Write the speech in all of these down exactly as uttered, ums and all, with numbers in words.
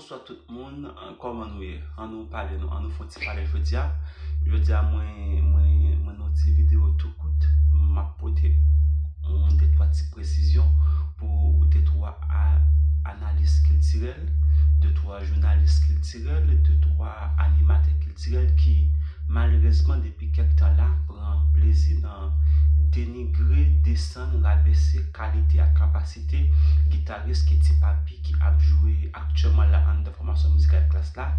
Bonswa tout moun, kòman nou ye? An nou pale non, an nou fè yon ti pale jodi a. Jodi a mwen, mwen, mwen nan yon ti videyo tou kout, m ap pote yon de twa ti presizyon pou de twa a, analis kiltirèl, de twa jounalis kiltirèl, de twa animatè kiltirèl ki malerezman depi kèk tan la pran plezi nan denigre, desann, rabese kalite ak kapasite gitaris ke Ti Papi ki ap jwe aktyèlman la anndan fòmasyon mizikal Klass la.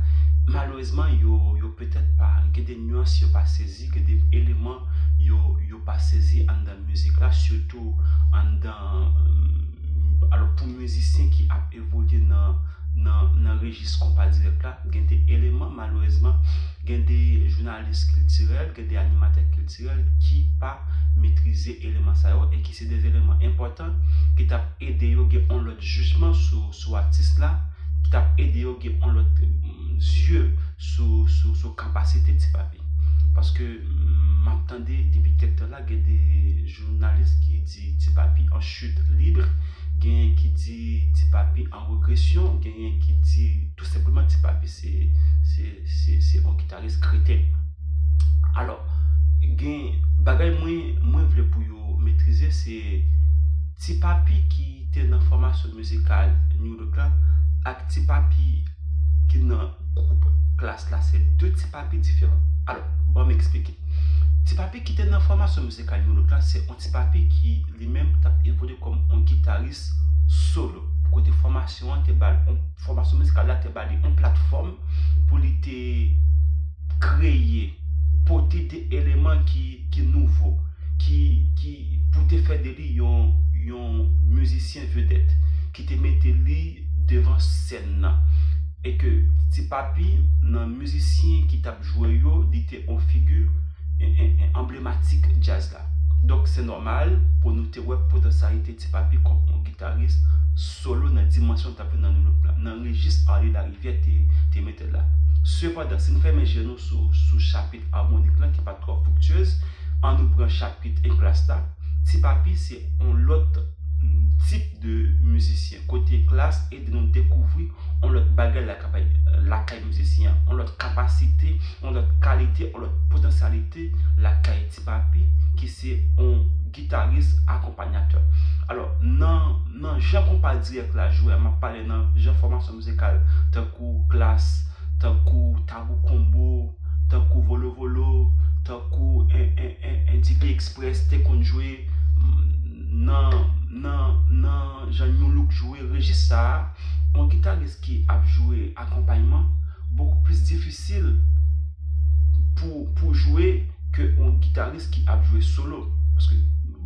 Malerezman, yo, yo petèt pa, gen de nyans yo pa sezi, gen de eleman yo, yo pa sezi anndan mizik la, sitou anndan, alò, pou mizisyen ki ap evolye nan, nan, nan rejis konpa dirèk la, gen de eleman, malerezman, gen de jounalis kiltirèl, gen de animatè kiltirèl ki pa metrize eleman sa yo e ki se de eleman enpòtan ki t ap ede yo gen yon lòt jijman sou, sou atis la, ki t ap ede yo gen yon lòt, mm, zye sou, sou, sou kapasite Ti Papi. Paske, mm, m ap tande depi kèk tan la, gen de jounalis ki di Ti Papi an chute libre, genyen ki di Ti Papi an regresyon, genyen ki di tou senpleman Ti Papi se, se, se, se yon gitaris kreten. Alò, gen bagay mwen, mwen vle pou yo metrize, se Ti Papi ki te nan fòmasyon mizikal New Look la ak Ti Papi ki nan gwoup Klass la, se de Ti Papi diferan. Alò, ban m eksplike. Ti Papi ki te nan fòmasyon mizikal New Look la, se yon Ti Papi ki li menm t ap evolye kòm yon gitaris solo. Kote fòmasyon an te ba l, yon, fòmasyon mizikal la te ba li yon platfòm pou li te kreye, pote de eleman ki, ki nouvo, ki, ki pou te fè de li yon, yon mizisyen vedèt, ki te mete li devan sèn nan. E ke Ti Papi, nan mizisyen ki t ap jwe yo, li te yon figi en- en- en- anblematik djaz la. Donk, se nòmal pou nou te wè potansyalite Ti Papi kòm yon gitaris solo nan dimansyon l t ap jwe nan New Look la, nan rejis Arly Larivière te, te mete l la. Sepandan, si n fèmen je nou sou, sou chapit amwonik lan ki pa twò friktyez, an nou pran chapit en Klass la, Ti Papi se yon lòt, mm, tip de mizisyen. Kote Klass ede nou dekouvri yon lòt bagay lakay, lakay mizisyen an, yon lòt kapasite, yon lòt kalite, yon lòt potansyalite lakay Ti Papi, ki se yon gitaris akonpanyatè. Alò, nan, nan jan konpa dirèk la jwe a, m ap pale nan jan fòmasyon mizikal tankou Klass, tankou Tabou Combo, tankou Volo Volo, tankou en, en, en, en D P Express te konn jwe, m, nan, nan, nan jan New Look jwe rejis sa a, yon gitaris ki ap jwe akonpayman bokou plis difisil pou, pou jwe ke yon gitaris ki ap jwe solo. Paske,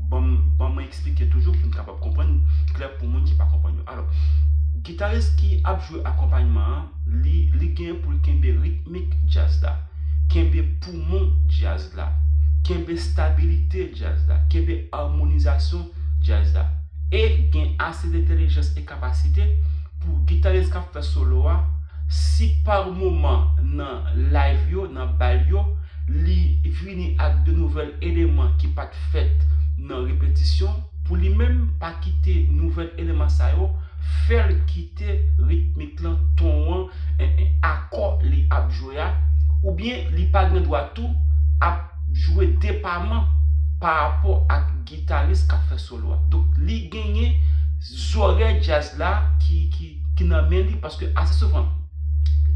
ban m, ban mwen eksplike toujou pou n kapab konprann klè pou moun ki pa konprann yo. Alò, gitaris ki ap jwe akonpayman an, li, li gen pou l kenbe ritmik djaz la, kenbe poumon djaz la, kenbe stabilite djaz la, kenbe amonizasyon djaz la. E gen ase lentèlijans e kapasite pou gitaris k ap fè solo a, si pa moman nan live yo, nan bal yo, li vini ak de nouvèl eleman ki pa t fèt nan repetisyon, pou li menm pa kite nouvèl eleman sa yo fè l kite ritmik lan, ton an, en- en- akò li ap jwe a, oubyen li pa gen dwa tou ap jwe depaman pa rapò ak gitaris k ap fè solo a. Donk, li genyen zòrèy djaz la ki, ki, ki nan men li, paske ase souvan,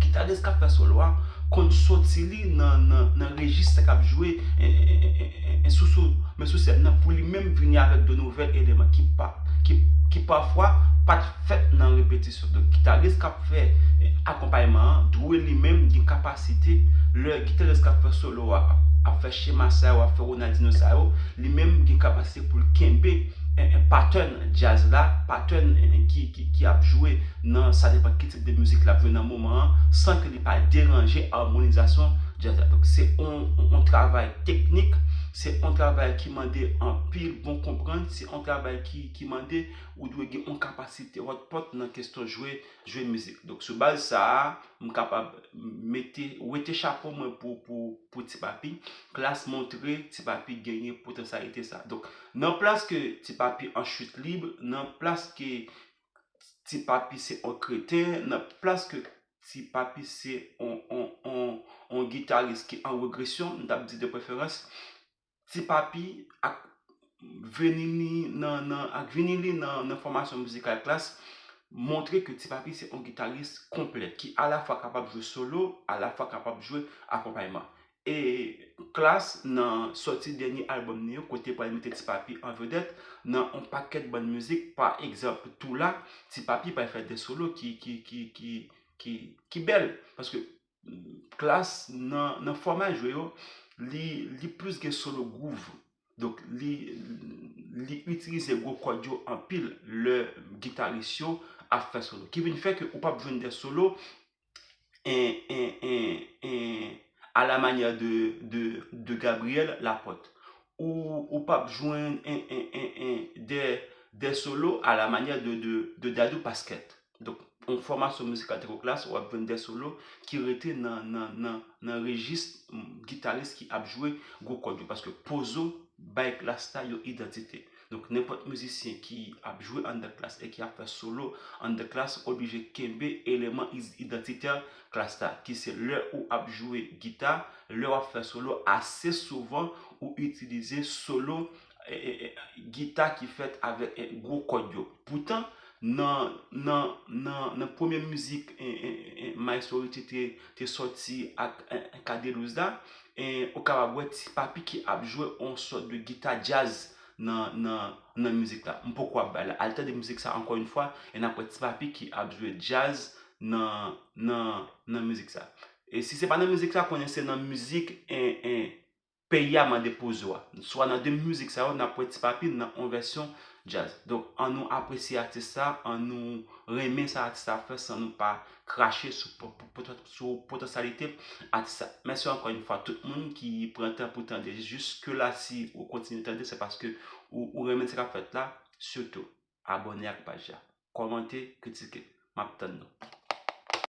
gitaris k ap fè solo a konn soti li nan, nan, nan rejis sa k ap jwe, en, en, en, en, en, sou, sou, men sou sèn nan, pou li menm vini avèk de nouvèl eleman ki pa, ki, ki pafwa pa t fèt nan repetisyon. Donk, gitaris k ap fè, eh, akonpayman an dwe li menm gen kapasite, lè gitaris k ap fè solo a ap, ap fè chema sa yo, ap fè Ronaldinho sa yo, li menm gen kapasite pou l kenbe, eh, eh, pattern djaz la, pattern, eh, ki, ki, ki ap jwe nan, sa depann ki tip de mizik l ap jwe nan moman an, san ke li pa deranje amonizasyon djaz la. Donk, se yon, yon, yon travay teknik, se yon travay ki mande anpil bon konprann, se yon travay ki, ki mande ou dwe gen yon kapasite hotpot nan kesyon jwe, jwe mizik. Donk, sou baz sa a, m kapab mete, wete chapo mwen pou, pou, pou Ti Papi. Klass montre Ti Papi genyen potansyalite sa. Donk, nan plas ke Ti Papi an chute libre, nan plas ke Ti Papi se on kreten, nan plas ke Ti Papi se on, on, on, on gitaris ki an regresyon, m t ap di de preferans, Ti Papi ak vini li nan, nan, ak vini li nan, nan fòmasyon mizikal Klass montre ke Ti Papi se on gitaris konplè ki alafwa kapab jwe solo, alafwa kapab jwe akonpayman. E Klass nan sòti dènye albòm li yo, kote pral mete Ti Papi an vedèt nan on pakèt bann mizik, pa egzanp, Tou La, Ti Papi pral fè de solo ki, ki, ki, ki, ki, ki bèl. Paske Klass nan, nan fòma jwe yo, li, li plis gen solo groove. Donk, li, li itilize gwo kòd yo anpil lè gitaris yo ap fè solo. Ki vin fè ke ou p ap jwenn de solo en, en, en, en, à la manière de, de, de Gabriel Laporte. Ou, ou p ap jwenn en, en, en, en, de, de solo à la manière de, de, de Dadou Pasquet. Donk, yon fòmasyon mizikal tankou Klass, w ap jwenn de solo ki rete nan, nan, nan, nan rejis, mm, gitaris ki ap jwe gwo kòd yo. Paske Pozo bay Klass la yon idantite. Donk, nenpòt mizisyen ki ap jwe anndan Klass e ki ap fè solo anndan Klass oblije kenbe eleman iz-, idantitè Klass la, ki se lè ou ap jwe gita, lè w ap fè solo, ase souvan ou itilize solo, e, e, e, gita ki fèt avèk, e, gwo kòd yo. Poutan, nan, nan, nan, nan premye mizik, e, e, e, Maestro Richie te, te sòti ak, e, e, Cadelouse la, e, ou kapab wè Ti Papi ki ap jwe on sòt de gita djaz nan, nan, nan mizik la. M poko ap bay la. Al tande mizik sa ankò yon fwa, e n ap wè Ti Papi ki ap jwe djaz nan, nan, nan mizik sa. E si se pa nan mizik sa, konnen se nan mizik, e, e, peyi a mande Pozo a. Swa nan de mizik sa yo, n ap wè Ti Papi nan yon vèsyon djaz. Donk, annou apresye atis sa, annou renmen sa atis sa ap fè san nou pa krache sou po-, po-, poto-, sou potansyalite atis sa. Mèsi ankò yon fwa tout moun ki pran tan pou tande jiske la. Si ou kontinye tande, se paske ou, ou renmen sa k ap fèt la. Sitou, abòne ak paj la. Kòmante, kritike. M ap tann nou.